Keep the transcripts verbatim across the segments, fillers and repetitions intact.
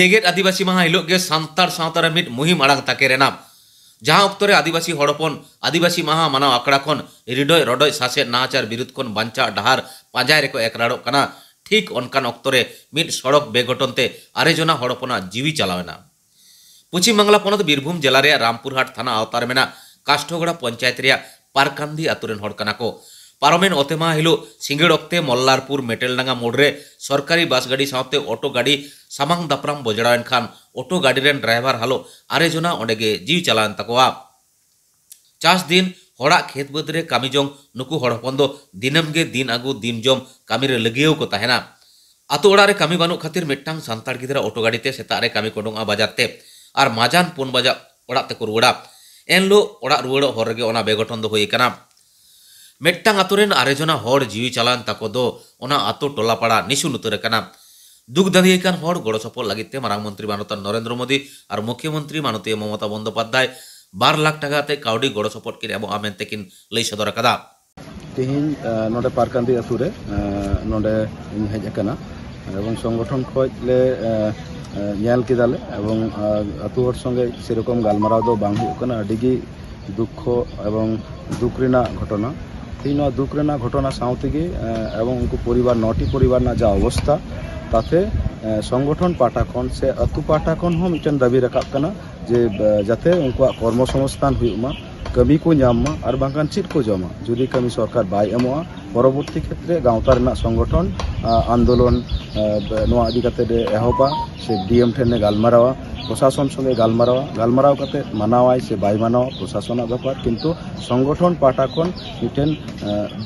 ᱡᱮᱜᱮᱛ ᱟᱹᱫᱤᱵᱟᱹᱥᱤ ᱢᱟᱦᱟ ᱦᱤᱞᱳᱜ ᱜᱮ ᱥᱟᱱᱛᱟᱲ ᱥᱟᱶᱛᱟ ᱨᱮ ᱢᱤᱫ ᱢᱩᱦᱤᱢ ᱟᱲᱟᱝ ᱛᱟᱠᱮᱨ ᱮᱱᱟ, ᱡᱟᱦᱟᱸ ᱚᱠᱛᱚ ᱨᱮ ᱟᱹᱫᱤᱵᱟᱹᱥᱤ ᱦᱚᱲ ᱦᱚᱯᱚᱱ ᱟᱹᱫᱤᱵᱟᱹᱥᱤ ᱢᱟᱦᱟ ᱢᱟᱱᱟᱣ ᱟᱠᱷᱲᱟ ᱠᱷᱚᱱ ᱨᱤᱰᱚᱡ ᱨᱚᱰᱚᱡ ᱥᱟᱥᱮᱛ ᱱᱟᱦᱟᱪᱟᱨ ᱵᱤᱨᱩᱫᱷ ᱠᱷᱚᱱ ᱵᱟᱧᱪᱟᱣ ᱰᱟᱦᱟᱨ ᱯᱟᱸᱡᱟᱭ ᱨᱮᱠᱚ ᱮᱠᱨᱟᱲᱚᱜ ᱠᱟᱱᱟ᱾ ᱴᱷᱤᱠ ᱚᱱᱠᱟᱱ ᱚᱠᱛᱚ ᱨᱮ ᱢᱤᱫ ᱥᱚᱲᱚᱠ ᱵᱮᱜᱷᱚᱴᱚᱱ ᱛᱮ ᱟᱨᱮ ᱡᱚᱱᱟ ᱦᱚᱲ ᱦᱚᱯᱚᱱᱟᱜ ᱡᱤᱣᱤ ᱪᱟᱞᱟᱣ ᱮᱱᱟ᱾ ᱯᱚᱪᱷᱤᱢ ᱵᱟᱝᱞᱟ ᱯᱚᱱᱚᱛ ᱵᱤᱨᱵᱷᱩᱢ ᱡᱮᱞᱟ ᱨᱮᱭᱟᱜ ᱨᱟᱢᱯᱩᱨᱦᱟᱴ ᱛᱷᱟᱱᱟ ᱟᱣᱛᱟ ᱨᱮ ᱢᱮᱱᱟᱜ ᱠᱟᱥᱴᱷᱚᱜᱚᱲᱟ ᱯᱚᱧᱪᱟᱭᱮᱛ ᱨᱮᱭᱟᱜ ᱯᱟᱨᱠᱟᱱᱫᱤ ᱟᱛᱳ ᱨᱮᱱ ᱦᱚᱲ ᱠᱟᱱᱟ ᱠᱚ᱾ ᱯᱟᱨᱚᱢᱮᱱ ᱚᱛᱮᱢᱟᱦᱟ ᱦᱤᱞᱳᱜ ᱥᱤᱸᱜᱟᱹᱲ ᱚᱠᱛᱮ ᱢᱚᱞᱞᱟᱨᱯᱩᱨ ᱢᱮᱴᱮᱞᱰᱟᱸᱜᱟ ᱢᱳᱲ ᱨᱮ ᱥᱚᱨᱠᱟᱨᱤ ᱵᱟᱥ ᱜᱟᱹᱰᱤ ᱥᱟᱶᱛᱮ ᱚᱴᱳ ᱜᱟᱹᱰᱤ ᱥᱟᱢᱟᱝ ᱫᱟᱯᱨᱟᱢ ᱵᱚᱡᱽᱲᱟᱣᱮᱱ ᱠᱷᱟᱱ ᱚᱴᱳ ᱜᱟᱹᱰᱤ ᱨᱮᱱ ᱰᱨᱟᱭᱵᱷᱟᱨ ᱦᱟᱞᱚ ᱟᱨᱮ ᱡᱚᱱᱟ ᱚᱸᱰᱮ ᱜᱮ ᱡᱤᱣᱤ ᱪᱟᱞᱟᱣᱮᱱ ᱛᱟᱠᱚᱣᱟ᱾ ᱪᱟᱥ ᱫᱤᱱ ᱦᱚᱲᱟᱜ ᱠᱷᱮᱛ ᱵᱟᱹᱫᱽ ᱨᱮ ᱠᱟᱹᱢᱤ ᱡᱚᱝ ᱱᱩᱠᱩ ᱦᱚᱲ ᱦᱚᱯᱚᱱ ᱫᱚ ᱫᱤᱱᱟᱹᱢ ᱜᱮ ᱫᱤᱱ ᱟᱹᱜᱩ ᱫᱤᱱ ᱡᱚᱢ ᱠᱟᱹᱢᱤ ᱨᱮ ᱞᱟᱹᱜᱤᱭᱟᱹᱣ ᱠᱚ ᱛᱟᱦᱮᱱᱟ᱾ ᱟᱛᱳ ᱚᱲᱟᱜ ᱨᱮ ᱠᱟᱹᱢᱤ ᱵᱟᱹᱱᱩᱜ ᱠᱷᱟᱹᱛᱤᱨ ᱢᱤᱫᱴᱟᱝ ᱥᱟᱱᱛᱟᱲ ᱜᱤᱫᱽᱨᱟᱹ ᱚᱴᱳ ᱜᱟᱹᱰᱤ ᱛᱮ ᱥᱮᱛᱟᱜ ᱨᱮ ᱠᱟᱹᱢᱤ ᱠᱚ ᱩᱰᱩᱝᱚᱜᱼᱟ ᱵᱟᱡᱟᱨ ᱛᱮ, ᱟᱨ ᱢᱟᱡᱟᱱ ᱯᱩᱱ ᱵᱟᱡᱟ ᱚᱲᱟᱜ ᱛᱮᱠᱚ ᱨᱩᱣᱟᱹᱲᱟ᱾ ᱮᱱᱦᱤᱞᱳᱜ ᱚᱲᱟᱜ ᱨᱩᱣᱟᱹᱲᱚᱜ ᱦᱚᱨ ᱨᱮᱜᱮ ᱚᱱᱟ ᱵᱮᱜᱷᱚᱴᱚᱱ ᱫᱚ ᱦᱩᱭ ᱟᱠᱟᱱᱟ᱾ ᱢᱤᱫᱴᱟᱝ ᱟᱛᱳ ᱨᱮᱱ ᱟᱨᱮ ᱡᱚᱱᱟ ᱦᱚᱲ ᱡᱤᱣᱤ ᱪᱟᱞᱟᱣᱮᱱ ᱛᱟᱠᱚ ᱫᱚ ᱚᱱᱟ ᱟᱛᱳ ᱴᱚᱞᱟ ᱯᱟᱲᱟ ᱱᱤᱥᱩᱱ ᱩᱛᱟᱹᱨ ᱟᱠᱟᱱᱟ᱾ ᱫᱩᱠ ᱫᱟᱹᱵᱤ ᱟᱠᱟᱱ ᱦᱚᱲ ᱜᱚᱲᱚ ᱥᱚᱯᱚᱦᱚᱫ ᱞᱟᱹᱜᱤᱫ ᱛᱮ ᱢᱟᱨᱟᱝ ᱢᱚᱱᱛᱨᱤ ᱢᱟᱱᱚᱛᱟᱱ ᱱᱚᱨᱮᱱᱫᱨᱚ ᱢᱳᱫᱤ ᱟᱨ ᱢᱩᱠᱷᱭᱚ ᱢᱚᱱᱛᱨᱤ ᱢᱟᱱᱚᱛᱤᱭᱟᱹ ᱢᱚᱢᱚᱛᱟ ᱵᱚᱱᱫᱳᱯᱟᱫᱽᱫᱷᱟᱭ ᱵᱟᱨ ᱞᱟᱠᱷ ᱴᱟᱠᱟ ᱠᱟᱛᱮ ᱠᱟᱹᱣᱰᱤ ᱜᱚᱲᱚ ᱥᱚᱯᱚᱦᱚᱫ ᱠᱤᱱ ᱮᱢᱚᱜᱼᱟ ᱢᱮᱱᱛᱮ ᱠᱤᱱ ᱞᱟᱹᱭ ᱥᱚᱫᱚᱨ ᱟᱠᱟᱫᱟ᱾ ᱛᱮᱦᱮᱧ, ᱟᱸ, ᱱᱚᱰᱮ ᱯᱟᱨᱠᱟᱱᱫᱤ ᱟᱹᱛᱩ ᱨᱮ, ᱟᱸ, ᱱᱚᱰᱮ ᱤᱧ ᱦᱮᱡ ᱟᱠᱟᱱᱟ ᱮᱵᱚᱝ ᱥᱚᱝᱜᱚᱴᱷᱚᱱ ᱠᱷᱚᱡ ᱞᱮ, ᱟᱸ, ᱟᱸ, ᱧᱮᱞ ᱠᱮᱫᱟᱞᱮ ᱮᱵᱚᱝ, ᱟᱸ, ᱟᱹᱛᱩ ᱦᱚᱲ ᱥᱚᱸᱜᱮ ᱥᱮᱨᱚᱠᱚᱢ ᱜᱟᱞᱢᱟᱨᱟᱣ ᱫᱚ ᱵᱟᱝ ᱦᱩᱭᱩᱜ ᱠᱟᱱᱟ᱾ ᱟᱹᱰᱤ ᱜᱮ ᱫᱩᱠᱠᱷᱚ ᱮᱵᱚᱝ ᱫᱩᱠ ᱨᱮᱱᱟᱜ ᱜᱷᱚᱴᱚᱱᱟ᱾ ᱛᱮᱦᱮᱧ ᱱᱚᱣᱟ ᱫᱩᱠ ᱨᱮᱱᱟᱜ ᱜᱷᱚᱴᱚᱱᱟ ᱥᱟᱶ ᱛᱮᱜᱮ, ᱮᱸ, ᱮᱵᱚᱝ ᱩᱱᱠᱩ ᱯᱚᱨᱤᱵᱟᱨ, ᱱᱚᱴᱤ ᱯᱚᱨᱤᱵᱟᱨ ᱨᱮᱱᱟᱜ ᱡᱟ ᱚᱵᱚᱥᱛᱟ, ᱛᱟᱛᱮ, ᱮᱸ, ᱥᱚᱝᱜᱚᱴᱷᱚᱱ ᱯᱟᱦᱴᱟ ᱠᱷᱚᱱ ᱥᱮ ᱟᱹᱛᱩ ᱯᱟᱦᱴᱟ ᱠᱷᱚᱱ ᱦᱚᱸ ᱢᱤᱫᱴᱮᱱ ᱫᱟᱹᱵᱤ ᱨᱟᱠᱟᱵ ᱠᱟᱱᱟ ᱡᱮ, ᱮᱸ, ᱡᱟᱛᱮ ᱩᱱᱠᱩᱣᱟᱜ ᱠᱚᱨᱢᱚ ᱥᱚᱝᱥᱛᱷᱟᱱ ᱦᱩᱭᱩᱜ ᱢᱟ, ᱠᱟᱹᱢᱤ ᱠᱚ ᱧᱟᱢ ᱢᱟ, ᱟᱨ ᱵᱟᱝᱠᱷᱟᱱ ᱪᱮᱫ ᱠᱚ ᱡᱚᱢᱟ? ᱡᱩᱫᱤ ᱠᱟᱹᱢᱤ ᱥᱚᱨᱠᱟᱨ ᱵᱟᱭ ᱮᱢᱚᱜᱼᱟ, ᱯᱚᱨᱚᱵᱚᱨᱛᱤ ᱠᱷᱮᱛᱨᱮ ᱜᱟᱶᱛᱟ ᱨᱮᱱᱟᱜ ᱥᱚᱝᱜᱚᱴᱷᱚᱱ, ᱟᱸ, ᱟᱱᱫᱳᱞᱚᱱ, ᱟᱸ, ᱱᱚᱣᱟ ᱤᱫᱤ ᱠᱟᱛᱮ ᱞᱮ ᱮᱦᱚᱵᱟ ᱥᱮ ᱰᱤ ᱮᱢ ᱴᱷᱮᱱ ᱞᱮ ᱜᱟᱞᱢᱟᱨᱟᱣᱟ᱾ ᱯᱨᱚᱥᱟᱥᱚᱱ ᱥᱚᱸᱜᱮ ᱜᱟᱞᱢᱟᱨᱟᱣᱟ, ᱜᱟᱞᱢᱟᱨᱟᱣ ᱠᱟᱛᱮ ᱢᱟᱱᱟᱣᱟᱭ ᱥᱮ ᱵᱟᱭ ᱢᱟᱱᱟᱣᱟ ᱯᱨᱚᱥᱟᱥᱚᱱᱟᱜ ᱵᱮᱯᱟᱨ, ᱠᱤᱱᱛᱩ ᱥᱚᱝᱜᱚᱴᱷᱚᱱ ᱯᱟᱦᱴᱟ ᱠᱷᱚᱱ ᱢᱤᱫᱴᱮᱱ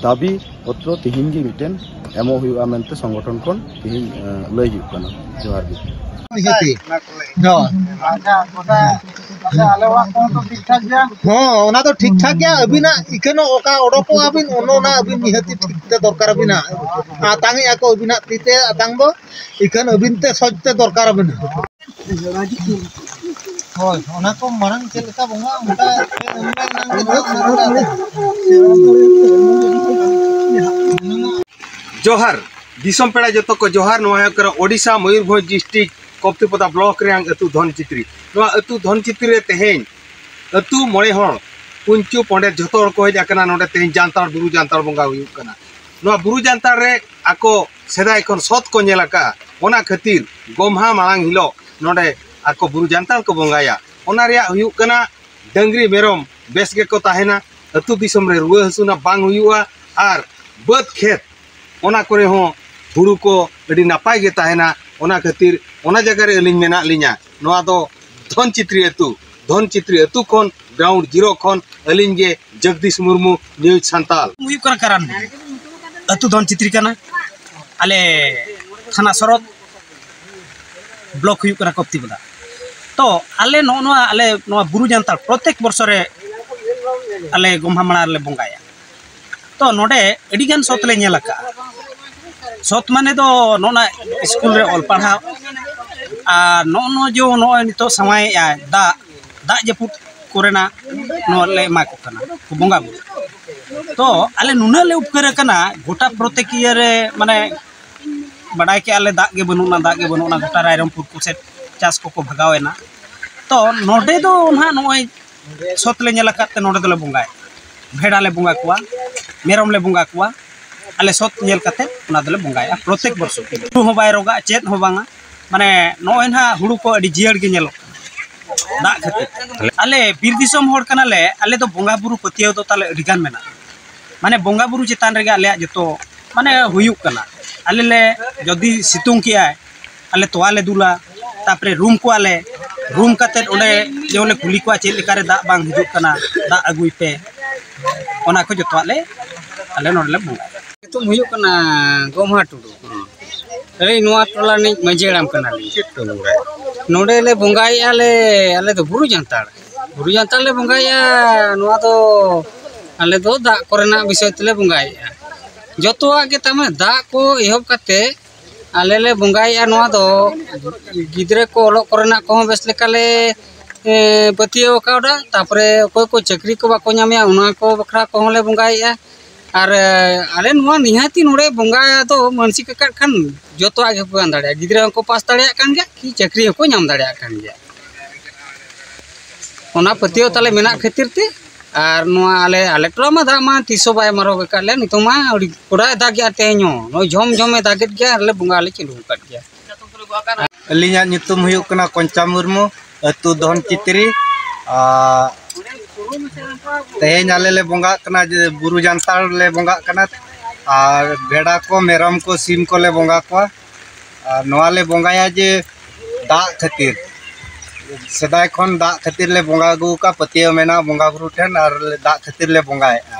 ᱫᱟᱵᱤ ᱯᱚᱛᱨᱚ ᱛᱤᱦᱤᱧ ᱜᱮ ᱢᱤᱫᱴᱮᱱ ᱮᱢᱚᱜ ᱦᱩᱭᱩᱜᱼᱟ ᱢᱮᱱᱛᱮ ᱥᱚᱝᱜᱚᱴᱷᱚᱱ ᱠᱷᱚᱱ ᱛᱤᱦᱤᱧ ᱞᱟᱹᱭ ᱦᱩᱭᱩᱜ ᱠᱟᱱᱟ᱾ ᱡᱚᱦᱟᱨ ᱜᱮ᱾ ᱱᱤᱦᱟᱹᱛᱤ᱾ ᱦᱳᱭ᱾ ᱟᱪᱪᱷᱟ, ᱜᱚᱴᱟ, ᱟᱪᱪᱷᱟ, ᱟᱞᱮ ᱚᱲᱟᱜ ᱠᱚᱦᱚᱸ ᱛᱚ ᱴᱷᱤᱠ ᱴᱷᱟᱠ ᱜᱮᱭᱟ᱾ ᱦᱚᱸ, ᱚᱱᱟ ᱫᱚ ᱴᱷᱤᱠ ᱴᱷᱟᱠ ᱜᱮᱭᱟ᱾ ᱟᱹᱵᱤᱱᱟᱜ ᱤᱠᱷᱟᱹᱱ ᱚᱠᱟ ᱚᱰᱚᱠᱚᱜᱼᱟ ᱵᱤᱱ, ᱚᱱᱟ ᱚᱱᱟ ᱟᱹᱵᱤᱱ ᱱᱤᱦᱟᱹᱛᱤ ᱴᱷᱤᱠ ᱛᱮ ᱫᱚᱨᱠᱟᱨ ᱟᱹᱵᱤᱱᱟ᱾ ᱟᱛᱟᱝ ᱮᱜᱼᱟ ᱠᱚ ᱟᱹᱵᱤᱱᱟᱜ ᱛᱤ ᱛᱮ ᱟᱛᱟᱝ ᱫᱚ, ᱤᱠᱷᱟᱹᱱ ᱟᱹᱵᱤᱱ ᱛᱮ ᱥᱚᱡᱽ ᱛᱮ ᱫᱚᱨᱠᱟᱨ ᱟᱹᱵᱤᱱᱟ᱾ ᱦᱳᱭ, ᱚᱱᱟ ᱠᱚ ᱢᱟᱲᱟᱝ ᱪᱮᱫ ᱞᱮᱠᱟ ᱵᱚᱸᱜᱟ, ᱚᱱᱠᱟ ᱡᱚᱦᱟᱨ, ᱫᱤᱥᱚᱢ ᱯᱮᱲᱟ ᱡᱚᱛᱚ ᱠᱚ ᱡᱚᱦᱟᱨ᱾ ᱱᱚᱣᱟ ᱦᱩᱭᱩᱜ ᱠᱟᱱᱟ ᱳᱰᱤᱥᱟ ᱢᱚᱭᱩᱨᱵᱷᱚᱸᱡᱽ ᱰᱤᱥᱴᱨᱤᱠᱴ ᱠᱚᱯᱛᱤᱯᱚᱫᱟ ᱵᱞᱚᱠ ᱨᱮᱭᱟᱜ ᱟᱹᱛᱩ ᱫᱷᱚᱱᱪᱤᱛᱨᱤ᱾ ᱱᱚᱣᱟ ᱟᱹᱛᱩ ᱫᱷᱚᱱᱪᱤᱛᱨᱤ ᱨᱮ ᱛᱮᱦᱮᱧ ᱟᱹᱛᱩ ᱢᱚᱬᱮ ᱦᱚᱲ ᱯᱩᱧᱪᱩ ᱯᱚᱸᱰᱮᱛ ᱡᱷᱚᱛᱚ ᱦᱚᱲ ᱠᱚ ᱦᱮᱡ ᱟᱠᱟᱱᱟ᱾ ᱱᱚᱰᱮ ᱛᱮᱦᱮᱧ ᱡᱟᱱᱛᱟᱲ, ᱵᱩᱨᱩ ᱡᱟᱱᱛᱟᱲ ᱵᱚᱸᱜᱟ ᱦᱩᱭᱩᱜ ᱠᱟᱱᱟ᱾ ᱱᱚᱣᱟ ᱵᱩᱨᱩ ᱡᱟᱱᱛᱟᱲ ᱨᱮ ᱟᱠᱚ ᱥᱮᱫᱟᱭ ᱠᱷᱚᱱ ᱥᱚᱛ ᱠᱚ ᱧᱮᱞ ᱟᱠᱟᱫᱼᱟ, ᱚᱱᱟ ᱠᱷᱟᱹᱛᱤᱨ ᱜᱚᱢᱦᱟ ᱢᱟᱲᱟᱝ ᱦᱤᱞᱳᱜ ᱱᱚᱰᱮ ᱟᱠᱚ ᱵᱩᱨᱩ ᱡᱟᱱᱛᱟᱲ ᱠᱚ ᱵᱚᱸᱜᱟᱭᱟ᱾ ᱚᱱᱟ ᱨᱮᱭᱟᱜ ᱦᱩᱭᱩᱜ ᱠᱟᱱᱟ ᱰᱟᱹᱝᱨᱤ ᱢᱮᱨᱚᱢ ᱵᱮᱥ ᱜᱮᱠᱚ ᱛᱟᱦᱮᱱᱟ, ᱟᱹᱛᱩ ᱫᱤᱥᱚᱢ ᱨᱮ ᱨᱩᱣᱟᱹ ᱦᱟᱹᱥᱩ ᱱᱟᱜ ᱵᱟᱝ ᱦᱩᱭᱩᱜᱼᱟ, ᱟᱨ ᱵᱟᱹᱫᱽ ᱠᱷᱮᱛ ᱚᱱᱟ ᱠᱚᱨᱮ ᱦᱚᱸ ᱦᱩᱲᱩ ᱠᱚ ᱟᱹᱰᱤ ᱱᱟᱯᱟᱭ ᱜᱮ ᱛᱟᱦᱮᱱᱟ᱾ ᱚᱱᱟ ᱠᱷᱟᱹᱛᱤᱨ ᱚᱱᱟ ᱡᱟᱭᱜᱟ ᱨᱮ ᱟᱹᱞᱤᱧ ᱢᱮᱱᱟᱜ ᱞᱤᱧᱟ᱾ ᱱᱚᱣᱟ ᱫᱚ ᱫᱷᱚᱱ ᱪᱤᱛᱨᱤ ᱟᱹᱛᱩ, ᱫᱷᱚᱱ ᱪᱤᱛᱨᱤ ᱟᱹᱛᱩ ᱠᱷᱚᱱ ᱜᱨᱟᱣᱩᱱᱰ ᱡᱤᱨᱳ ᱠᱷᱚᱱ ᱟᱹᱞᱤᱧ ᱜᱮ ᱡᱚᱜᱽᱫᱤᱥ ᱢᱩᱨᱢᱩ, ᱱᱤᱭᱩᱡᱽ ᱥᱟᱱᱛᱟᱞ᱾ ᱦᱩᱭᱩᱜ ᱠᱟᱱᱟ ᱠᱟᱨᱟᱱ ᱵᱩᱨᱩ, ᱟᱹᱛᱩ ᱫᱷᱚᱱ ᱪᱤᱛᱨᱤ ᱠᱟᱱᱟ, ᱟᱞᱮ ᱛᱷᱟᱱᱟ ᱥᱚᱨᱚᱫ, ᱵᱞᱚᱠ ᱦᱩᱭᱩᱜ ᱠᱟᱱᱟ ᱠᱚᱯᱛᱤᱯᱚᱫᱟ᱾ ᱛᱚ ᱟᱞᱮ ᱱᱚᱜᱼᱚ ᱱᱚᱣᱟ, ᱟᱞᱮ ᱱᱚᱣᱟ ᱵᱩᱨᱩ ᱡᱟᱱᱛᱟᱲ ᱯᱨᱚᱛᱮᱠ ᱵᱚᱨᱥᱚ ᱨᱮ ᱟᱞᱮ ᱜᱚᱢᱦᱟ ᱢᱟᱲᱟᱝ ᱨᱮᱞᱮ ᱵᱚᱸᱜᱟᱭᱟ᱾ ᱛᱚ ᱱᱚᱰᱮ ᱟᱹᱰᱤᱜᱟᱱ ᱥᱚᱛ ᱞᱮ ᱧᱮᱞ ᱟᱠᱟᱫᱼᱟ᱾ ᱥᱚᱛ ᱢᱟᱱᱮ ᱫᱚ ᱱᱚᱜᱼᱚ ᱱᱟ ᱥᱠᱩᱞ ᱨᱮ ᱚᱞ ᱯᱟᱲᱦᱟᱣ, ᱟᱨ ᱱᱚᱜᱼᱚ ᱱᱚᱣᱟ ᱡᱮ ᱱᱚᱜᱼᱚᱭ ᱱᱤᱛᱚᱜ ᱥᱟᱶᱟᱭᱮᱫᱼᱟᱭ ᱫᱟᱜ, ᱫᱟᱜ ᱡᱟᱹᱯᱩᱫ ᱠᱚᱨᱮᱱᱟᱜ ᱱᱚᱣᱟ ᱞᱮ ᱮᱢᱟ ᱠᱚ ᱠᱟᱱᱟ, ᱵᱚᱸᱜᱟ ᱵᱩᱨᱩ᱾ ᱛᱚ ᱟᱞᱮ ᱱᱩᱱᱟᱹᱜ ᱞᱮ ᱩᱯᱠᱟᱹᱨ ᱟᱠᱟᱱᱟ, ᱜᱚᱴᱟ ᱯᱨᱚᱛᱮᱠ ᱤᱭᱟᱹ ᱨᱮ ᱢᱟᱱᱮ ᱵᱟᱰᱟᱭ ᱠᱮᱜᱼᱟ ᱞᱮ ᱫᱟᱜ ᱜᱮ ᱵᱟᱹᱱᱩᱜᱼᱟ, ᱫᱟᱜ ᱜᱮ ᱵᱟᱹᱱᱩᱜᱼᱟ, ᱜᱚᱴᱟ ᱨᱟᱭᱨᱚᱝᱯᱩᱨ ᱠᱚ ᱥᱮᱫ ᱪᱟᱥ ᱠᱚᱠᱚ ᱵᱷᱟᱜᱟᱣ ᱮᱱᱟ᱾ ᱛᱚ ᱱᱚᱰᱮ ᱫᱚ ᱱᱟᱦᱟᱜ ᱱᱚᱜᱼᱚᱭ ᱥᱚᱛ ᱞᱮ ᱧᱮᱞ ᱟᱠᱟᱫ ᱛᱮ ᱱᱚᱰᱮ ᱫᱚᱞᱮ ᱵᱚᱸᱜᱟᱭᱟ, ᱵᱷᱮᱰᱟ ᱞᱮ ᱵᱚᱸᱜᱟ ᱠᱚᱣᱟ, ᱢᱮᱨᱚᱢ ᱞᱮ ᱵᱚᱸᱜᱟ ᱠᱚᱣᱟ, ᱟᱞᱮ ᱥᱚᱛ ᱧᱮᱞ ᱠᱟᱛᱮ ᱚᱱᱟ ᱫᱚᱞᱮ ᱵᱚᱸᱜᱟᱭᱟ ᱯᱨᱚᱛᱮᱠ ᱵᱚᱨᱥᱚ᱾ ᱦᱩᱲᱩ ᱦᱚᱸ ᱵᱟᱭ ᱨᱚᱜᱟ, ᱪᱮᱫ ᱦᱚᱸ ᱵᱟᱝᱟ, ᱢᱟᱱᱮ ᱱᱚᱜᱼᱚᱭ ᱱᱟᱦᱟᱜ ᱦᱩᱲᱩ ᱠᱚ ᱟᱹᱰᱤ ᱡᱤᱭᱟᱹᱲ ᱜᱮ ᱧᱮᱞᱚᱜ ᱠᱟᱱᱟ ᱫᱟᱜ ᱠᱷᱟᱹᱛᱤᱨ ᱛᱮ᱾ ᱟᱞᱮ ᱵᱤᱨ ᱫᱤᱥᱚᱢ ᱦᱚᱲ ᱠᱟᱱᱟᱞᱮ, ᱟᱞᱮ ᱫᱚ ᱵᱚᱸᱜᱟ ᱵᱩᱨᱩ ᱯᱟᱹᱛᱭᱟᱹᱣ ᱫᱚ ᱛᱟᱞᱮ ᱟᱹᱰᱤ ᱜᱟᱱ ᱢᱮᱱᱟᱜᱼᱟ᱾ ᱢᱟᱱᱮ ᱵᱚᱸᱜᱟ ᱵᱩᱨᱩ ᱪᱮᱛᱟᱱ ᱨᱮᱜᱮ ᱟᱞᱮᱭᱟᱜ ᱡᱚᱛᱚ ᱢᱟᱱᱮ ᱦᱩᱭᱩᱜ ᱠᱟᱱᱟ᱾ ᱟᱞᱮ ᱞᱮ ᱡᱩᱫᱤ ᱥᱤᱛᱩᱝ ᱠᱮᱜᱼᱟᱭ, ᱟᱞᱮ ᱛᱚᱣᱟ ᱞᱮ ᱫᱩᱞᱟ, ᱛᱟᱯᱚᱨᱮ ᱨᱩᱢ ᱠᱚᱣᱟᱞᱮ, ᱨᱩᱢ ᱠᱟᱛᱮᱫ ᱚᱸᱰᱮ ᱡᱮᱢᱚᱱ ᱞᱮ ᱠᱩᱞᱤ ᱠᱚᱣᱟ ᱪᱮᱫ ᱞᱮᱠᱟᱨᱮ ᱫᱟᱜ ᱵᱟᱝ ᱦᱤᱡᱩᱜ ᱠᱟᱱᱟ, ᱫᱟᱜ ᱟᱹᱜᱩᱭ ᱯᱮ, ᱚᱱᱟ ᱠᱚ ᱡᱚᱛᱚᱣᱟᱜ ᱞᱮ ᱟᱞᱮ ᱱᱚᱰᱮ ᱞᱮ ᱵᱚᱸᱜᱟᱭᱟ᱾ ᱧᱩᱛᱩᱢ ᱦᱩᱭᱩᱜ ᱠᱟᱱᱟ ᱜᱚᱢᱦᱟ ᱴᱩᱰᱩ᱾ ᱟᱹᱞᱤᱧ ᱱᱚᱣᱟ ᱴᱚᱞᱟ ᱨᱤᱱᱤᱡ ᱢᱟᱹᱡᱷᱤ ᱦᱟᱲᱟᱢ ᱠᱟᱱᱟᱞᱤᱧ᱾ ᱪᱮᱫ ᱯᱮ ᱵᱚᱸᱜᱟᱭᱟ? ᱱᱚᱰᱮ ᱞᱮ ᱵᱚᱸᱜᱟᱭᱮᱫᱼᱟ ᱞᱮ, ᱟᱞᱮ ᱫᱚ ᱵᱩᱨᱩ ᱡᱟᱱᱛᱟᱲ, ᱵᱩᱨᱩ ᱡᱟᱱᱛᱟᱲ ᱞᱮ ᱵᱚᱸᱜᱟᱭᱮᱫᱼᱟ᱾ ᱱᱚᱣᱟ ᱫᱚ ᱟᱞᱮ ᱫᱚ ᱫᱟᱜ ᱠᱚᱨᱮᱱᱟᱜ ᱵᱤᱥᱚᱭ ᱛᱮᱞᱮ ᱵᱚᱸᱜᱟᱭᱮᱫᱼᱟ᱾ ᱡᱚᱛᱚᱣᱟᱜ ᱜᱮ ᱛᱟᱢᱮ ᱫᱟᱜ ᱠᱚ ᱮᱦᱚᱵ ᱠᱟᱛᱮ ᱟᱞᱮ ᱞᱮ ᱵᱚᱸᱜᱟᱭᱮᱫᱼᱟ᱾ ᱱᱚᱣᱟ ᱫᱚ ᱜᱤᱫᱽᱨᱟᱹ ᱠᱚ ᱚᱞᱚᱜ ᱠᱚᱨᱮᱱᱟᱜ ᱠᱚᱦᱚᱸ ᱵᱮᱥ ᱞᱮᱠᱟᱞᱮ ᱮ, ᱯᱟᱹᱛᱭᱟᱹᱣ ᱟᱠᱟᱣᱫᱟ᱾ ᱛᱟᱯᱚᱨᱮ ᱚᱠᱚᱭ ᱠᱚ ᱪᱟᱹᱠᱨᱤ ᱠᱚ ᱵᱟᱠᱚ ᱧᱟᱢᱮᱜᱼᱟ, ᱚᱱᱟ ᱠᱚ ᱵᱟᱠᱷᱨᱟ ᱠᱚᱦᱚᱸ ᱞᱮ ᱵᱚᱸᱜᱟᱭᱮᱫᱼᱟ᱾ ᱟᱨ ᱮ, ᱟᱞᱮ ᱱᱚᱣᱟ ᱱᱤᱦᱟᱹᱛᱤ ᱱᱚᱰᱮ ᱵᱚᱸᱜᱟ ᱫᱚ ᱢᱟᱹᱱᱥᱤᱠ ᱟᱠᱟᱫ ᱠᱷᱟᱱ ᱡᱚᱛᱚᱣᱟᱜ ᱜᱮᱠᱚ ᱜᱟᱱ ᱫᱟᱲᱮᱭᱟᱜᱼᱟ᱾ ᱜᱤᱫᱽᱨᱟᱹ ᱦᱚᱸᱠᱚ ᱯᱟᱥ ᱫᱟᱲᱮᱭᱟᱜ ᱠᱟᱱ ᱜᱮᱭᱟ, ᱠᱤ ᱪᱟᱹᱠᱨᱤ ᱦᱚᱸᱠᱚ ᱧᱟᱢ ᱫᱟᱲᱮᱭᱟᱜ ᱠᱟᱱ ᱜᱮᱭᱟ᱾ ᱚᱱᱟ ᱯᱟᱹᱛᱭᱟᱹᱣ ᱛᱟᱞᱮ ᱢᱮᱱᱟᱜ ᱠᱷᱟᱹᱛᱤᱨ ᱛᱮ᱾ ᱟᱨ ᱱᱚᱣᱟ ᱟᱞᱮ, ᱟᱞᱮ ᱴᱚᱞᱟ ᱢᱟ ᱫᱟᱜ ᱢᱟ ᱛᱤᱥ ᱦᱚᱸ ᱵᱟᱭ ᱢᱟᱨᱚᱜ ᱟᱠᱟᱫ ᱞᱮᱭᱟ᱾ ᱱᱤᱛᱚᱝ ᱢᱟ ᱟᱹᱰᱤ ᱠᱚᱰᱟᱭ ᱫᱟᱜᱮᱜᱼᱟ, ᱛᱮᱦᱮᱧ ᱦᱚᱸ ᱱᱚᱜᱼᱚᱭ ᱡᱷᱚᱢ ᱡᱷᱚᱢᱮ ᱫᱟᱜᱮᱫ ᱜᱮᱭᱟ, ᱟᱨ ᱞᱮ ᱵᱚᱸᱜᱟ ᱞᱮ ᱪᱟᱹᱞᱩ ᱟᱠᱟᱫ ᱜᱮᱭᱟ᱾ ᱟᱹᱞᱤᱧᱟᱜ ᱧᱩᱛᱩᱢ ᱦᱩᱭᱩᱜ ᱠᱟᱱᱟ ᱠᱚᱧᱪᱟ ᱢᱩᱨᱢᱩ, ᱟᱹᱛᱩ ᱫᱷᱚᱱ ᱪᱤᱛᱨᱤ᱾ ᱟᱨ ᱛᱮᱦᱮᱧ ᱟᱞᱮ ᱞᱮ ᱵᱚᱸᱜᱟᱜ ᱠᱟᱱᱟ ᱡᱮ ᱵᱩᱨᱩ ᱡᱟᱱᱛᱟᱲ ᱞᱮ ᱵᱚᱸᱜᱟᱜ ᱠᱟᱱᱟ᱾ ᱟᱨ ᱵᱷᱮᱰᱟ ᱠᱚ, ᱢᱮᱨᱚᱢ ᱠᱚ, ᱥᱤᱢ ᱠᱚᱞᱮ ᱵᱚᱸᱜᱟ ᱠᱚᱣᱟ᱾ ᱟᱨ ᱱᱚᱣᱟ ᱞᱮ ᱵᱚᱸᱜᱟᱭᱟ ᱡᱮ ᱫᱟᱜ ᱠᱷᱟᱹᱛᱤᱨ, ᱥᱮᱫᱟᱭ ᱠᱷᱚᱱ ᱫᱟᱜ ᱠᱷᱟᱹᱛᱤᱨ ᱞᱮ ᱵᱚᱸᱜᱟ ᱟᱹᱜᱩ ᱟᱠᱟᱫ, ᱯᱟᱹᱛᱭᱟᱹᱣ ᱢᱮᱱᱟᱜᱼᱟ ᱵᱚᱸᱜᱟ ᱵᱩᱨᱩ ᱴᱷᱮᱱ, ᱟᱨ ᱫᱟᱜ ᱠᱷᱟᱹᱛᱤᱨ ᱞᱮ ᱵᱚᱸᱜᱟᱭᱮᱫᱼᱟ᱾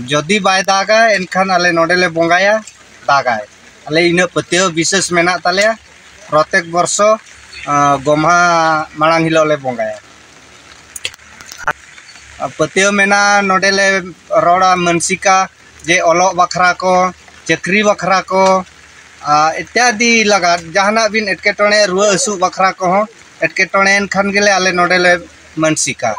ᱡᱩᱫᱤ ᱵᱟᱭ ᱫᱟᱜᱟ, ᱮᱱᱠᱷᱟᱱ ᱟᱞᱮ ᱱᱚᱰᱮ ᱞᱮ ᱵᱚᱸᱜᱟᱭᱟ, ᱫᱟᱜᱟᱭ᱾ ᱟᱞᱮ ᱤᱱᱟᱹᱜ ᱯᱟᱹᱛᱭᱟᱹᱣ ᱵᱤᱥᱮᱥ ᱢᱮᱱᱟᱜ ᱛᱟᱞᱮᱭᱟ᱾ ᱯᱨᱚᱛᱮᱠ ᱵᱚᱨᱥᱚ, ᱟᱸ, ᱜᱚᱢᱦᱟ ᱢᱟᱲᱟᱝ ᱦᱤᱞᱳᱜ ᱞᱮ ᱵᱚᱸᱜᱟᱭᱟ᱾ ᱟᱨ ᱯᱟᱹᱛᱭᱟᱹᱣ ᱢᱮᱱᱟᱜᱼᱟ, ᱱᱚᱰᱮ ᱞᱮ ᱨᱚᱲᱟ ᱢᱟᱹᱱᱥᱤᱠᱟ, ᱡᱮ ᱚᱞᱚᱜ ᱵᱟᱠᱷᱨᱟ ᱠᱚ, ᱪᱟᱹᱠᱨᱤ ᱵᱟᱠᱷᱨᱟ ᱠᱚ, ᱟᱨ ᱤᱛᱛᱟᱫᱤ ᱞᱟᱜᱟᱫ ᱡᱟᱦᱟᱱᱟᱜ ᱵᱤᱱ ᱮᱴᱠᱮᱴᱚᱬᱮ, ᱨᱩᱣᱟᱹ ᱦᱟᱹᱥᱩ ᱵᱟᱠᱷᱨᱟ ᱠᱚᱦᱚᱸ ᱮᱴᱠᱮᱴᱚᱬᱮᱭᱮᱱ ᱠᱷᱟᱱ ᱜᱮᱞᱮ ᱟᱞᱮ ᱱᱚᱰᱮ ᱞᱮ ᱢᱟᱹᱱᱥᱤᱠᱟ᱾